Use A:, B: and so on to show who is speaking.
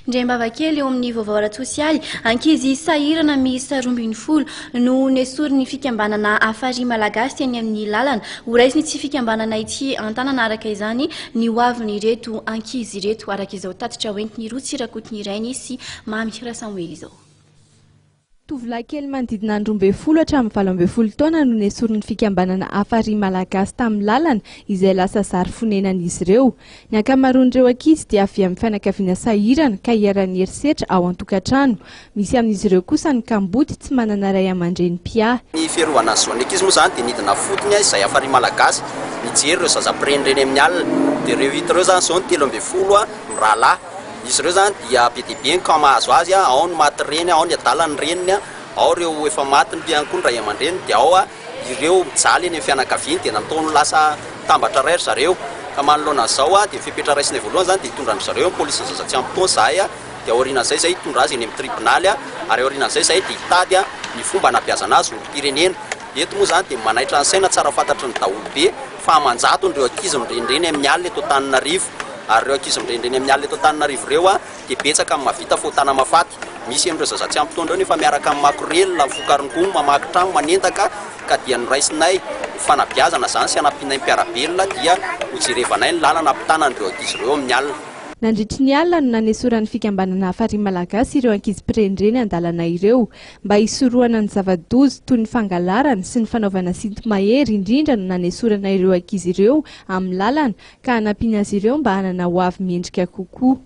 A: Indraim-bava kely eo amin'ny vaovao ara-tsosialy, ankizy sahirana miisa 12 no nesorin'ny fikambanana Hafari Malagasy teny amin'ny lalana. Horaisin'ity fikambanana ity an-tanana araka izany ny hoavin'ireto ankizy ireto, araka izao tatitra hoentin'i Rotsy Rakotonirainy sy Mamy Rasamoely izao.
B: Tovolahy kely manodidina ny 12 hatramin'ny 18 taona no nesorin'ny fikambanana Hafari Malagasy tamin'ny lalana izay lasa zary fonenan'izy ireo. Ny ankamaroan'ireo ankizy dia avy amin'ny fianakaviana sahirana ka iharan'ny herisetra ao an-tokantrano. Misy amin'izy ireo kosa ny kamboty tsy manana ray aman-dreny mpiahy.
C: Ny fiarovana ny zon'ny ankizy moa izany dia nidina fotony izay Hafari Malagasy nijery ireo zaza mpirenireny amin'ny alina. Dia ireo hita ireo izany izao ny 13 mirahalahy. Izy ireo izany dia be dia be ny cas mahazo azy, ao ny maty reny, ao ny adala ny reniny, ao ireo efa maty ny ihany koa ny ray aman-dreny, dia ao ireo mijaly eny amin'ny fianakaviany, dia nataony lasa tambatra iray ry zareo. Ka manoloana an'izao dia ny fepetra raisinay voalohany izany dia hitondra an-dry zareo amin'ny polisin'ny zaza tsy ampy taona izahay, dia aorianan'izay izahay hitondra azy eny amin'ny tribonaly, ary aorianan'izay izahay dia hitady ny fomba hanabeazana azy olom-pirenena. Eto moa izany dia manaitra ny saina tsara fantatry ny daholobe fa aman-jatony ireo ankizy mirenireny amin'ny alina eto Antananarivo. Ary ireo ankizy mirenireny amin'ny alina eto Antananarivo ireo dia betsaka ny mahavita fahotana mahafaty. Misy amin'ireo zaza tsy ampy taona ireo nefa miaraka amin'ny makorelina, mifoka rongony, mamaky trano, manendaka ka dia noraisinay ho fanabeazana izany sy hanampianay ny mpiara-belona dia hojerevanay ny lalana hampitana an'ireo ankizy ireo amin'ny alina.
B: Nandritry ny alina no nanesoran'ny fikambanana Hafari Malagasy ireo ankizy mpirenireny an-dalana ireo. Mba hisorohana ny zava-doza toy ny fangalarana sy ny fanaovana sinto-mahery indrindra no nanesorana ireo ankizy ireo amin'ny lalana ka hanampiana azy ireo mba hanana hoavy mendrika kokoa.